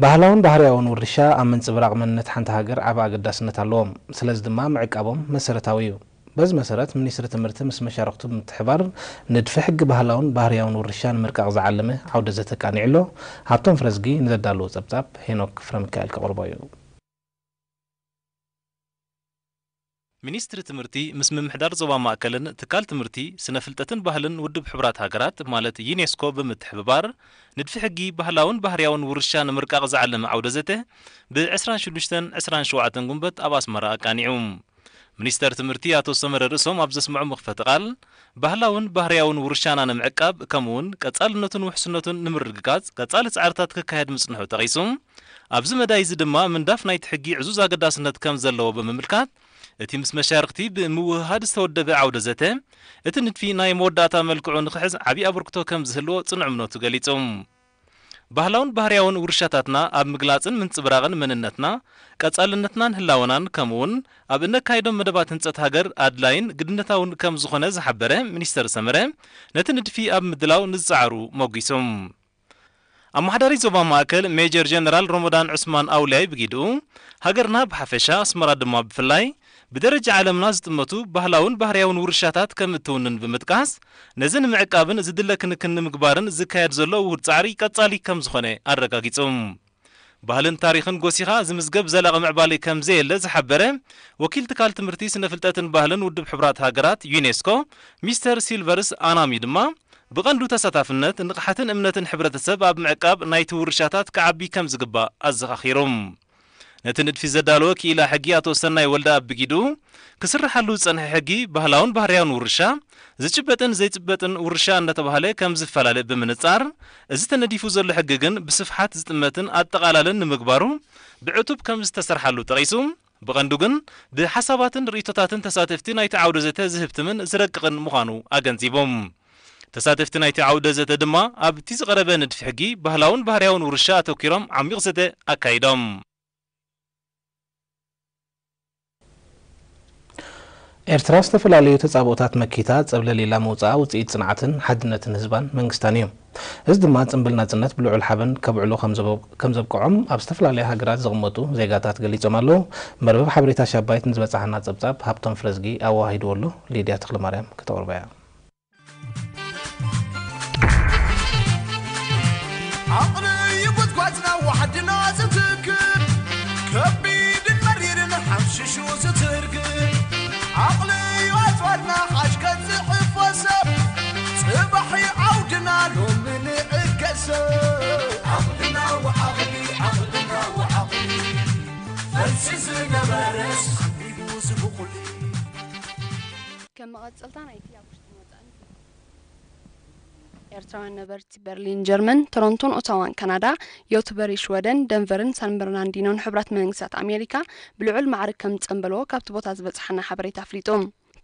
ባህላውን ባህርያውን ውርሻ ኣብ ምንጽብራቕ መንነት ሓንቲ ሃገር ዓቢ ኣገዳስነት ኣለዎም። ስለዚ ድማ ምዕቃቦም መሰረታዊ እዩ። በዚ መሰረት፣ ሚኒስትሪ ትምህርቲ ምስ መሻርኽቱ ብምትሕባር ንድፊ ሕጊ ባህላውን ባህርያውን ውርሻ ንምርቃቕ ዝዓለመ ዓውደ ዘተ ኣቃኒዑ ኣሎ። ሃብቶም ፍረዝጊ ንዘዳለዎ ጸብጻብ ሄኖክ ፍረሚካኤል ከቕርቦ እዩ። ሚኒስትሪ ትምህርቲ ምስ ምምሕዳር ዞባ ማእከልን ትካል ትምህርቲ፣ ስነ ፍልጠትን ባህልን ውድብ ሕቡራት ሃገራት ማለት ዩኔስኮ ብምትሕብባር፣ ንድፊ ሕጊ ባህላውን ባህርያውን ውርሻ ንምርቃቕ ዝዓለመ ዓውደ ዘተ ብ ዕስራን ሽዱሽተን ዕስራን ሸውዓተን ጉንበት ኣብ ኣስመራ ኣቃኒዑ። ሚኒስተር ትምህርቲ ኣቶ ሰመረ ርእሶም ኣብ ዘስምዖ መኽፈቲ ቃል፣ ባህላውን ባህርያውን ውርሻና ንምዕቃብ፣ ከምኡውን ቀጻልነቱን ውሕስነቱን ንምርግጋጽ ቀጻሊ ጻዕርታት ክካየድ ምጽንሑ ጠቒሱ፣ ኣብዚ መዳይ እዚ ድማ ምንዳፍ ናይቲ ሕጊ ዕዙዝ ኣገዳስነት ከም ዘለዎ ብምምልካት፣ እቲ ምስ መሻርኽቲ ብምውህሃድ ዝተወደበ ዓውደ ዘተ፣ እቲ ንድፊ ናይ መወዳእታ መልክዑ ንኽሕዝ ዓቢ ኣበርክቶ ከም ዝህልዎ ጽኑዕ እምነቱ ገሊጹ። ባህላውን ባህርያውን ውርሻታትና ኣብ ምግላጽን ምንጽብራቕን መንነትና፣ ቀጻልነትናን ህላወናን፣ ከምኡውን ኣብ እነካይዶም መደባት ህንጸት ሃገር ኣድላይን ግድነታውን ከም ዝኾነ ዝሓበረ ሚኒስተር ሰመረ፣ ነቲ ንድፊ ኣብ ምድላው ንዝጸዓሩ ሞጒሱ። ኣመሓዳሪ ዞባ ማእከል ሜጀር ጀነራል ሮሞዳን ዑስማን ኣውልያይ ብጊድኡ፣ ሃገርና ብሓፈሻ፣ ኣስመራ ድማ ብፍላይ፣ ብደረጃ ዓለምና ዝጥመቱ ባህላውን ባህርያውን ውርሻታት ከም እትውንን ብምጥቃስ፣ ነዚ ንምዕቃብን ዝድለ ክንክን ንምግባርን ዝካየድ ዘሎ ውሁድ ጻዕሪ ቀጻሊ ከም ዝኾነ ኣረጋጊጹ። ባህልን ታሪኽን ጎሲኻ ዝምዝገብ ዘላቒ ምዕባለ ከም ዘየለ ዝሓበረ ወኪል ትካል ትምህርቲ፣ ስነ ፍልጠትን ባህልን ውድብ ሕቡራት ሃገራት፣ ዩኔስኮ፣ ሚስተር ሲልቨርስ ኣናሚ ድማ፣ ብቐንዱ ተሳታፍነት፣ ንቕሓትን እምነትን ሕብረተሰብ ኣብ ምዕቃብ ናይቲ ውርሻታት ክዓቢ ከም ዝግባእ ኣዘኻኺሩ። ነቲ ንድፊ ዘዳለወ ክኢላ ሕጊ ኣቶ ሰናይ ወልደኣብ ብጊዱ፣ ክስርሓሉ ዝጸንሐ ሕጊ ባህላውን ባህርያውን ውርሻ፣ ዝጭበጥን ዘይጭበጥን ውርሻ እናተባህለ ከም ዝፈላለ ብምንጻር፣ እዚ ተነዲፉ ዘሎ ሕጊ ግን ብስፍሓት ዝጥመትን ኣጠቓላልን ንምግባሩ ብዕቱብ ከም ዝተሰርሓሉ ጠቒሱ፣ ብቐንዱ ግን ብሓሳባትን ርእይቶታትን ተሳተፍቲ ናይቲ ዓውደ ዘተ ዝህብትምን ዝረቅቕን ምዃኑ ኣገንዚቦም። ተሳተፍቲ ናይቲ ዓውደ ዘተ ድማ ኣብቲ ዝቐረበ ንድፊ ሕጊ ባህላውን ባህርያውን ውርሻ ኣተኲሮም ዓሚቕ ዘተ ኣካይዶም። ኤርትራ ዝተፈላለዩ ተጻብኦታት መኪታ ጸብለል ኢላ ምውጻኣ ውጽኢት ጽንዓትን ሓድነትን ህዝባን መንግስታን እዩ። እዚ ድማ ጽምብል ናጽነት ብልዑል ሓበን ከብዕሎ ከም ዘበ-፣ ከም ዘብቅዖም ኣብ ዝተፈላለያ ሃገራት ዝቕመጡ ዜጋታት ገሊጾም ኣለዉ። መርበብ ሓበሬታ ሻባይት ንዝበጻሓና ጸብጻብ ሃብቶም ፍረዝጊ ኣወሃሂድዎ ኣሎ። ሊድያ ተኽለማርያም ከተቕርቦ እያ። ዓቕሊ እዩ ጉድጓድና ዋሕድና ዝትክል፣ ከቢድን መሪርን ሓምሽሹ ዝትርግል። ዓቕሊ እዩ ኣጽዋርና ሓሽ ከጽሕፎ ሰብ፣ ጽባሕ እዩ ዓውድና ሎሚ ንዕገሶ። ዓቕልና ወዓቕሊ፣ ዓቕልና ወዓቕሊ፣ ፈልሲ ዝነበረስ ሓቢቡ ዝብቑል። ከም መቐጸልታ ናይቲ ኣብ ውሽጥን ወጻእን ኤርትራውያን ነበርቲ በርሊን ጀርመን፣ ቶሮንቶን ኦታዋን ካናዳ፣ ዮትበሪ ሽወደን፣ ደንቨርን ሳን በርናንዲኖን ሕቡራት መንግስታት ኣሜሪካ ብልዑል ማዕርግ ከም ዝጸንበልዎ ካብቲ ቦታ ዝበጽሓና ሓበሬታ ኣፍሊጡ።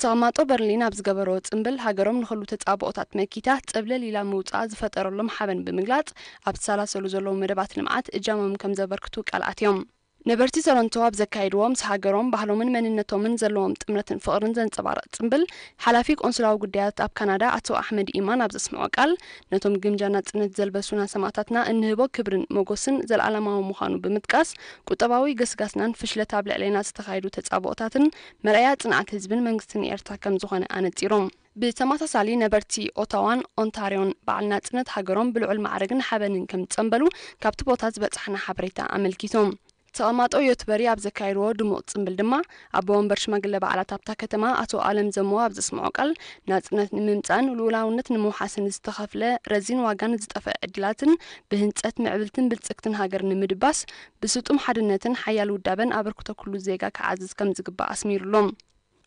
ተቐማጦ በርሊን ኣብ ዝገበርዎ ጽምብል፣ ሃገሮም ንኹሉ ተጻብኦታት መኪታ ጸብለል ኢላ ምውጻኣ ዝፈጠረሎም ሓበን ብምግላጽ፣ ኣብ ዝሰላሰሉ ዘለዉ መደባት ልምዓት እጃሞም ከም ዘበርክቱ ቃል ኣትዮም። ነበርቲ ቶሮንቶ ኣብ ዘካየድዎ ምስ ሃገሮም፣ ባህሎምን መንነቶምን ዘለዎም ጥምረትን ፍቕርን ዘንጸባርቕ ጽምብል፣ ሓላፊ ቆንስላዊ ጉዳያት ኣብ ካናዳ ኣቶ ኣሕመድ ኢማን ኣብ ዘስምዖ ቃል፣ ነቶም ግምጃ ናጽነት ዘልበሱና ሰማእታትና እንህቦ ክብርን ሞጎስን ዘልኣለማዊ ምዃኑ ብምጥቃስ፣ ቁጠባዊ ገስጋስናን ፍሽለት ኣብ ልዕሌና ዝተኻየዱ ተጻብኦታትን መርኣያ ጽንዓት ህዝብን መንግስትን ኤርትራ ከም ዝኾነ ኣነጺሩ። ብተመሳሳሊ፣ ነበርቲ ኦታዋን ኦንታርዮን በዓል ናጽነት ሃገሮም ብልዑል ማዕርግን ሓበንን ከም ዝጸንበሉ ካብቲ ቦታ ዝበጽሓና ሓበሬታ ኣመልኪቱ። ተቐማጦ ዮትበሪ ኣብ ዘካየድዎ ድሙቕ ጽምብል ድማ፣ ኣቦ ወንበር ሽማግለ በዓላት ኣብታ ከተማ ኣቶ ኣለም ዘሞ ኣብ ዘስምዖ ቃል፣ ናጽነት ንምምጻእን ልኡላውነት ንምውሓስን ዝተኸፍለ ረዚን ዋጋን ዝጠፍአ ዕድላትን፣ ብህንጸት ምዕብልትን ብልጽግትን ሃገር ንምድባስ ብስጡም ሓድነትን ሓያል ውዳበን ኣበርክቶ ኩሉ ዜጋ ክዓዝዝ ከም ዝግባእ ኣስሚሩሎም።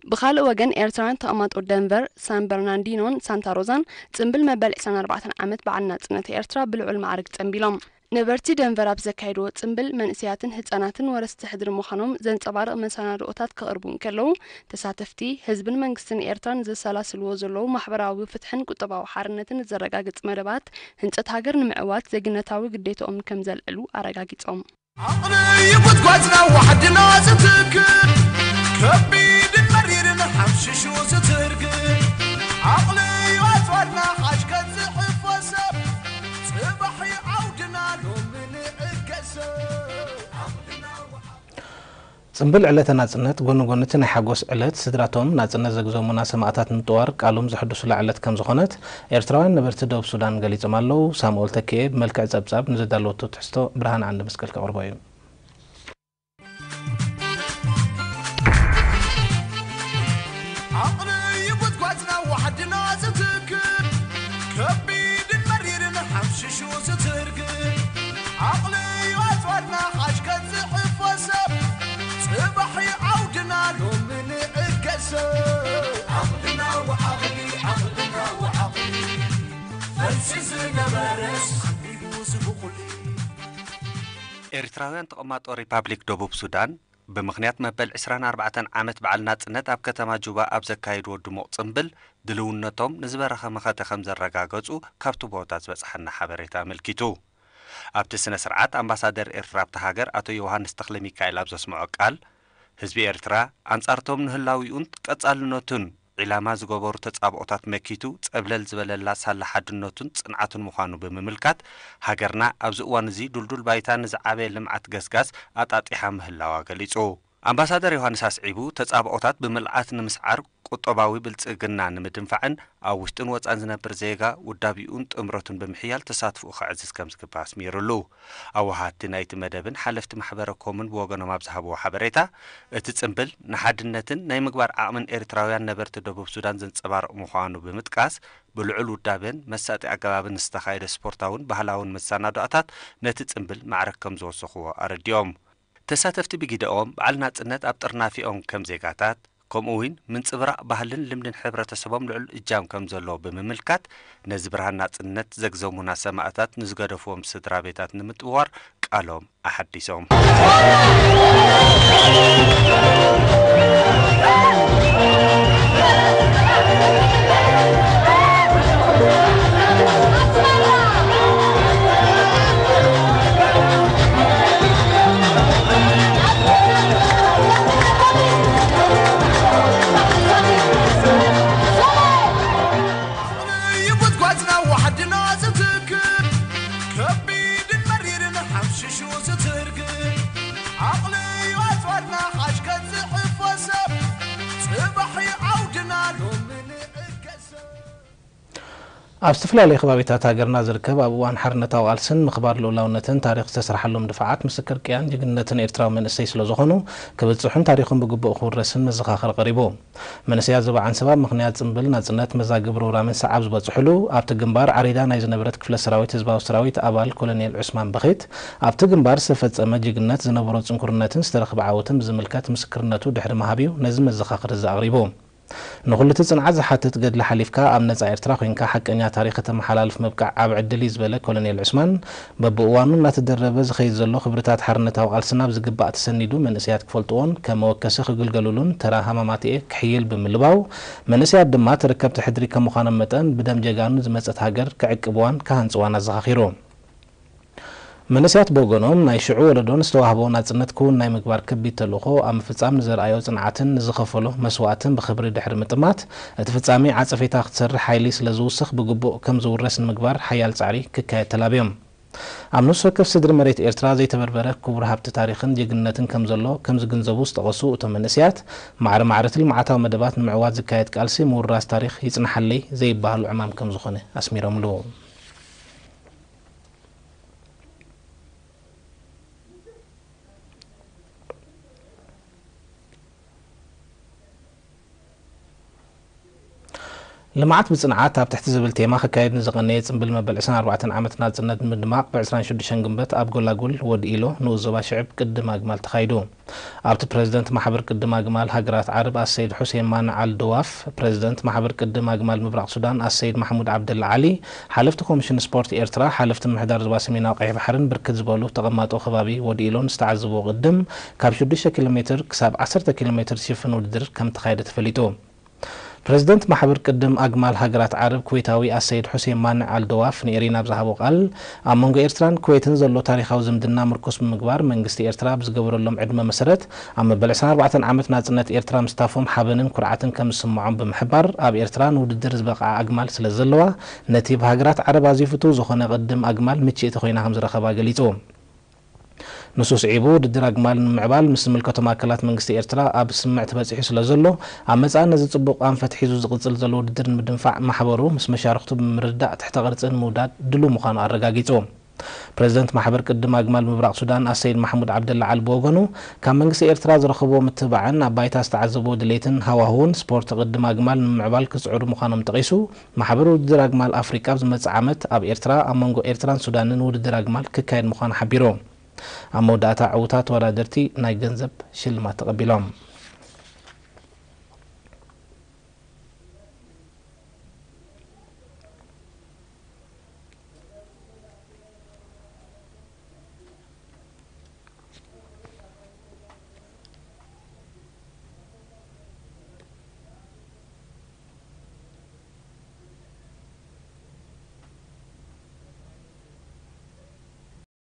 ብኻልእ ወገን፣ ኤርትራውያን ተቐማጦ ደንቨር፣ ሳን በርናንዲኖን ሳንታ ሮዛን ጽምብል መበል ዕስራን ኣርባዕተን ዓመት በዓል ናጽነት ኤርትራ ብልዑል ማዕርግ ጸንቢሎም። ነበርቲ ደንቨር ኣብ ዘካየድዎ ጽምብል፣ መንእሰያትን ህጻናትን ወረስቲ ሕድሪ ምዃኖም ዘንጸባርቕ መሰናድኦታት ከቕርቡ እንከለዉ፣ ተሳተፍቲ፣ ህዝብን መንግስትን ኤርትራ ንዘሰላስልዎ ዘለዉ ማሕበራዊ ፍትሕን ቁጠባዊ ሓርነትን ዘረጋግጽ መደባት ህንጸት ሃገር ንምዕዋት ዜግነታዊ ግዴታኦም ከም ዘልዕሉ ኣረጋጊጾም። ዓቕሊ እዩ ጉድጓድና ዋሕድና ዝትክል፣ ከቢድን መሪርን ሓምሽሹ ዝትርግል። ዓቕሊ እዩ ኣጽዋርና ሓሽ ከጽሕፎ ሰብ፣ ጽባሕ እዩ ዓውድና ሎሚ ንዕገስ። ጽምብል ዕለተ ናጽነት ጎኒ ጎኒ እቲ ናይ ሓጎስ ዕለት፣ ስድራቶም ናጽነት ዘግዘሙና ሰማእታት ንምጥዋር ቃሎም ዘሕድሱላ ዕለት ከም ዝኾነት ኤርትራውያን ነበርቲ ደቡብ ሱዳን ገሊጾም ኣለዉ። ሳሙኤል ተኪኤ ብመልክዕ ጸብጻብ ንዘዳለወቶ ትሕዝቶ ብርሃን ዓንደ መስቀል ከቕርቦ እዩ። ዓቕሊ እዩ ጉድጓድና ዋሕድና ዝትክል፣ ከቢድን መሪርን ሓምሽሹ ዝትርግል። ዓቕሊ እዩ ኣጽዋርና ሓሽከት ዝሕፈሰ፣ ጽባሕ እዩ ዓውድና ሎሚ ንዕገሰ። ዓቕልና ወዓቕሊ፣ ዓቕልና ወዓቕሊ፣ ፈልሲ ዝነበረስ ሓቢቡ ዝብቑል። ኤርትራውያን ተቐማጦ ሪፓብሊክ ደቡብ ሱዳን፣ ብምኽንያት መበል ዕስራን ኣርባዕተን ዓመት በዓል ናጽነት ኣብ ከተማ ጁባ ኣብ ዘካየድዎ ድሙቕ ጽምብል፣ ድልውነቶም ንዝበረኸ መኸተ ከም ዘረጋገጹ ካብቲ ቦታ ዝበጽሓና ሓበሬታ ኣመልኪቱ። ኣብቲ ስነ ስርዓት ኣምባሳደር ኤርትራ ኣብታ ሃገር ኣቶ ዮሃንስ ተኽለ ሚካኤል ኣብ ዘስምዖ ቃል፣ ህዝቢ ኤርትራ ኣንጻርቶም ንህላዊኡን ቀጻልነቱን ዒላማ ዝገበሩ ተጻብኦታት መኪቱ፣ ጸብለል ዝበለላ ሳላ ሓድነቱን ጽንዓቱን ምዃኑ ብምምልካት፣ ሃገርና ኣብዚ እዋን እዚ ድልዱል ባይታ ንዝዓበየ ልምዓት ገስጋስ ኣጣጢሓ ምህላዋ ገሊጹ። ኣምባሳደር ዮሃንስ ኣስዒቡ፣ ተጻብኦታት ብምልዓት ንምስዓር፣ ቁጠባዊ ብልጽግና ንምድንፋዕን ኣብ ውሽጥን ወጻን ዝነብር ዜጋ ውዳቢኡን ጥምረቱን ብምሕያል ተሳትፎኡ ከዕዝዝ ከም ዝግባእ ኣስሚሩሉ። ኣወሃድቲ ናይቲ መደብን ሓለፍቲ ማሕበረ ኮምን ብወገኖም ኣብ ዝሃብዎ ሓበሬታ፣ እቲ ጽምብል ንሓድነትን ናይ ምግባር ዓቕምን ኤርትራውያን ነበርቲ ደቡብ ሱዳን ዘንጸባርቕ ምዃኑ ብምጥቃስ፣ ብልዑል ውዳበን መሳጢ ኣገባብን ዝተኻየደ ስፖርታውን ባህላውን መሰናድኦታት ነቲ ጽምብል ማዕረ ከም ዝወሰኽዎ ኣረዲኦም። ተሳተፍቲ ብግደኦም፣ በዓል ናጽነት ኣብ ጥርናፊኦም ከም ዜጋታት፣ ከምኡ እውን ምንጽብራቕ ባህልን ልምድን ሕብረተሰቦም ልዑል እጃም ከም ዘለዎ ብምምልካት፣ ነዚ ብርሃን ናጽነት ዘግዘሙና ሰማእታት ንዝገደፍዎም ስድራ ቤታት ንምጥዋር ቃሎም ኣሓዲሶም። እዩ ጉድጓድና ዋሕድና ዝትክል፣ ከቢድን መሪርን ሓምሽሹ ዝትርግል። ዓቕሊ እዩ ኣጽዋርና ሓሽከት ዝሕፈሰ፣ ጽባሕ እዩ ዓውድና ሎሚ ንዕገሰ። ኣብ ዝተፈላለዩ ከባቢታት ሃገርና ዝርከብ ኣብ እዋን ሓርነታዊ ቃልስን ምኽባር ልኡላውነትን ታሪኽ ዝተሰርሓሎም ድፋዓት ምስክር ቅያን ጅግንነትን ኤርትራዊ መንእሰይ ስለ ዝኾኑ፣ ክብጽሑን ታሪኾም ብግቡእ ክውረስን መዘኻኸሪ ቀሪቡ። መንእሰያት ዞባ ዓንሰባ ምኽንያት ጽምብል ናጽነት መዛግብ ሮራምን ሰዓብ ዝበጽሑሉ፣ ኣብቲ ግንባር ዓሪዳ ናይ ዝነበረት ክፍለ ሰራዊት ህዝባዊ ሰራዊት ኣባል ኮሎኔል ዑስማን በኺት፣ ኣብቲ ግንባር ዝተፈጸመ ጅግንነት ዝነበሮ ጽንኩርነትን ዝተረኽበ ዓወትን ብዝምልከት ምስክርነቱ ድሕሪ ምሃብ እዩ ነዚ መዘኻኸሪ እዚ ኣቕሪቡ። ንኹሉ እቲ ጽንዓት ዝሓትት ገድሊ ሓሊፍካ ኣብ ነጻ ኤርትራ ኮይንካ ሓቀኛ ታሪኽ ከተመሓላልፍ ምብቃዕ ዓቢ ዕድል እዩ ዝበለ ኮሎኔል ዑስማን፣ በብእዋኑ እናተደረበ ዝኸይድ ዘሎ ክብርታት ሓርነታዊ ቃልስና ብዝግባእ ተሰኒዱ መንእሰያት ክፈልጥዎን ከም መወከሲ ክግልገሉሉን ተራ ሃማማትኤ ክሕይል ብምልባው፣ መንእሰያት ድማ ተረከብቲ ሕድሪ ከም ምዃኖም መጠን ብደም ጀጋኑ ዝመጸት ሃገር ክዕቅብዋን ክሃንጽዋን ኣዘኻኺሩ። መንእሰያት ብወገኖም፣ ናይ ሽዑ ወለዶ ንዝተዋህቦ ናጽነት ክውን ናይ ምግባር ከቢድ ተልእኾ ኣብ ምፍጻም ንዘርኣዮ ጽንዓትን ንዝኸፈሎ መስዋእትን ብኽብሪ ድሕሪ ምጥማት፣ እቲ ፍጻሜ ዓጸፌታ ክትሰርሕ ሓይሊ ስለ ዝውስኽ ብግቡእ ከም ዝውረስ ንምግባር ሓያል ጻዕሪ ክካየድ ተላብዮም። ኣብ ነፍሲ ወከፍ ስድሪ መሬት ኤርትራ ዘይተበርበረ ክቡር ሃብቲ ታሪኽን ጅግንነትን ከም ዘሎ ከም ዝግንዘቡ ዝጠቐሱ እቶም መንእሰያት፣ ማዕረ ማዕረ እቲ ልምዓታዊ መደባት ንምዕዋት ዝካየድ ቃልሲ ምውራስ ታሪኽ ይጽንሓለይ ዘይበሃሎ ዕማም ከም ዝኾነ ኣስሚሮምሉ። ልምዓት ብጽንዓት ኣብ ትሕቲ ዝብል ቴማ ክካየድ ንዝቐነየ ጽምብል መበል ዕስራን ኣርባዕተን ዓመት ናጽነት ንምድማቕ ብ ዕስራን ሽዱሽተን ግንቦት ኣብ ጎላጉል ወድኢሎ ንኡስ ዞባ ሽዕብ ቅድም ኣግማል ተኻይዱ። ኣብቲ ፕረዚደንት ማሕበር ቅድም ኣግማል ሃገራት ዓረብ ኣሰይድ ሑሴን ማንዕ ኣል ደዋፍ፣ ፕረዚደንት ማሕበር ቅድም ኣግማል ምብራቕ ሱዳን ኣሰይድ ማሕሙድ ዓብደላ ዓሊ፣ ሓለፍቲ ኮሚሽን ስፖርት ኤርትራ፣ ሓለፍቲ ምምሕዳር ዞባ ሰሜናዊ ቀይሕ ባሕርን ብርክት ዝበሉ ተቐማጦ ከባቢ ወድኢሎን ዝተዓዘብዎ ቅድም ካብ ሽዱሽተ ኪሎ ሜትር ክሳብ ዓሰርተ ኪሎ ሜትር ዝሽፍን ውድድር ከም ተኻየደ ተፈሊጡ። ፕረዚደንት ማሕበር ቅድም ኣግማል ሃገራት ዓረብ ኩዌታዊ ኣሰይድ ሑሴን ማንዕ ኣል ደዋፍ ንኤሪና ኣብ ዝሃቦ ቃል፣ ኣብ መንጎ ኤርትራን ኩዌትን ዘሎ ታሪኻዊ ዝምድና ምርኩስ ብምግባር መንግስቲ ኤርትራ ብዝገበረሎም ዕድመ መሰረት ኣብ መበል ዕስራን ኣርባዕተን ዓመት ናጽነት ኤርትራ ምስታፎም ሓበንን ኩርዓትን ከም ዝስምዖም ብምሕባር፣ ኣብ ኤርትራ ንውድድር ዝበቕዓ ኣግማል ስለ ዘለዋ ነቲ ብሃገራት ዓረብ ኣዝዩ ፍቱው ዝኾነ ቅድም ኣግማል ምችእቲ ኮይና ከም ዝረኸባ ገሊጹ። ንሱ ስዒቡ ውድድር ኣግማል ንምምዕባል ምስ ዝምልከቶም ኣካላት መንግስቲ ኤርትራ ኣብ ስምምዕ ተበጺሑ ስለ ዘሎ፣ ኣብ መጻኢ ነዚ ጽቡቕ ኣንፈት ሒዙ ዝቕጽል ዘሎ ውድድር ንምድንፋዕ ማሕበሩ ምስ መሻርኽቱ ብምርዳእ ትሕተ ቅርጺ ንምውዳድ ድሉው ምዃኑ ኣረጋጊጹ። ፕረዚደንት ማሕበር ቅድም ኣግማል ምብራቕ ሱዳን ኣሰይድ ማሕሙድ ዓብደላ ዓሊ ብወገኑ፣ ካብ መንግስቲ ኤርትራ ዝረኸቦ ምትብባዕን ኣብ ባይታ ዝተዓዘቦ ድሌትን ሃዋህውን ስፖርት ቅድም ኣግማል ንምምዕባል ክጽዕሩ ምዃኖም ጠቒሱ፣ ማሕበር ውድድር ኣግማል ኣፍሪቃ ኣብ ዝመጽእ ዓመት ኣብ ኤርትራ ኣብ መንጎ ኤርትራን ሱዳንን ውድድር ኣግማል ክካየድ ምዃኑ ሓቢሩ። ኣብ መወዳእታ ዕውታት ተወዳደርቲ ናይ ገንዘብ ሽልማት ተቐቢሎም።